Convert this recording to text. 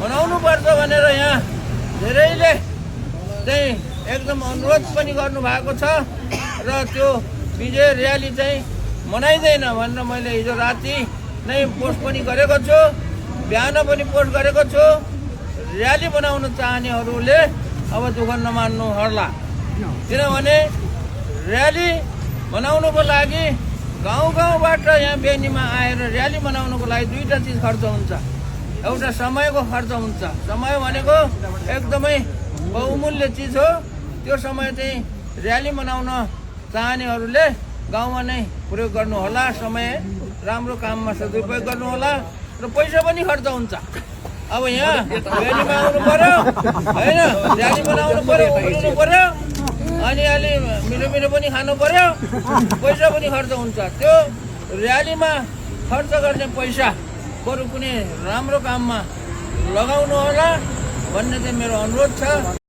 बनाउनु पर्छ भनेर यहाँ धेरैले चाहिँ एकदम अनुरोध पनि गर्नु भएको छ र त्यो विजय र्याली चाहिँ मनाइँदैन भनेर मैले हिजो राति नै पोस्ट पनि गरेको छु, बिहान पनि पोस्ट गरेको छु। र्याली बनाउन चाहनेहरूले अब दुःख नमान्नु होला, किनभने र्याली बनाउनुको लागि गाउँबाट यहाँ बेनीमा आएर र्याली बनाउनुको लागि दुईवटा चिज खर्च हुन्छ। एउटा समयको खर्च हुन्छ, समय भनेको एकदमै बहुमूल्य चिज हो। त्यो समय चाहिँ र्याली मनाउन चाहनेहरूले गाउँमा नै प्रयोग गर्नु होला, समय राम्रो काममा सदुपयोग गर्नु होला र पैसा पनि खर्च हुन्छ। अब यहाँ र्यालीमा आउनु पर्यो होइन, र्याली बनाउनु पर्यो, उम्रिनु पर्यो, अनि अलि मिठो पनि खानु पर्यो, पैसा पनि खर्च हुन्छ। त्यो र्यालीमा खर्च गर्ने पैसा बरु कुनै राम्रो काममा लगाउनु होला भन्ने चाहिँ मेरो अनुरोध छ।